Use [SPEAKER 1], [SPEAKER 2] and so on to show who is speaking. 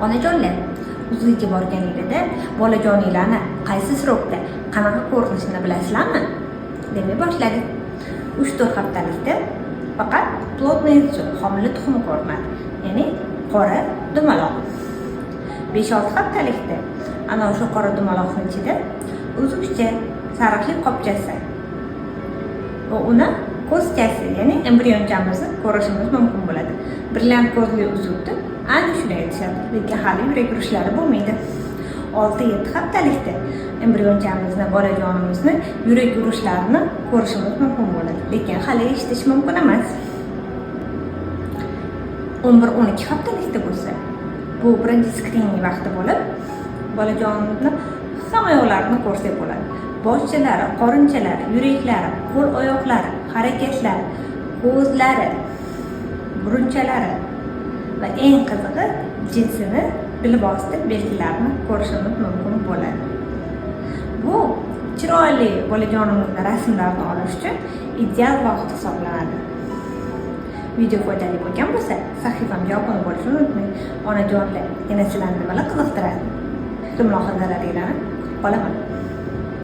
[SPEAKER 1] Onajonlar, UZIga borganinglarda bolajoninglarni qaysi срок da qanaqa ko'rinishini bilasizlarmi? Demak, boshladik. 3-4 haftalikda faqat плодное яйцо, homila tuxumi ko'rinadi, ya'ni qora dumaloq. 5-6 haftalikda ana o'sha qora dumaloqni ichida uzukcha, sariqli qopchasi va uni ko'zchasi, ya'ni embrionchamizni ko'rishimiz mumkin bo'ladi. Brilliant ko'zli uzuk deb ana shuni aytishadi, lekin hali yurak urishlari bo'lmaydi. 6-7 haftalikda embrionchamizni, bolajonimizni yurak urishlarini ko'rishimiz mumkin bo'ladi, lekin hali eshitish mumkin emas. 11-12 haftalikda bo'lsa, bu birinchi skrining vaqti bo'lib, bolajonimizni hamma yoqlarini ko'rsak bo'ladi: boshchalari, qorinchalari, yuraklari, qo'l oyoqlari, harakatlari, ko'zlari, burunchalari va eng qizig'i, jinsini bilvosita belgilarini ko'rishimiz mumkin bo'ladi. Bu chiroyli bolajonimizni rasmlarini olish uchun ideal vaqt hisoblanadi. Video foydali bo'lgan bo'lsa, sahifamga obuna bo'lishni unutmang. Onajonlar, yana sizlarni nimalar qiziqtiradi? Fikr mulohazalaringlarni kutib qolaman.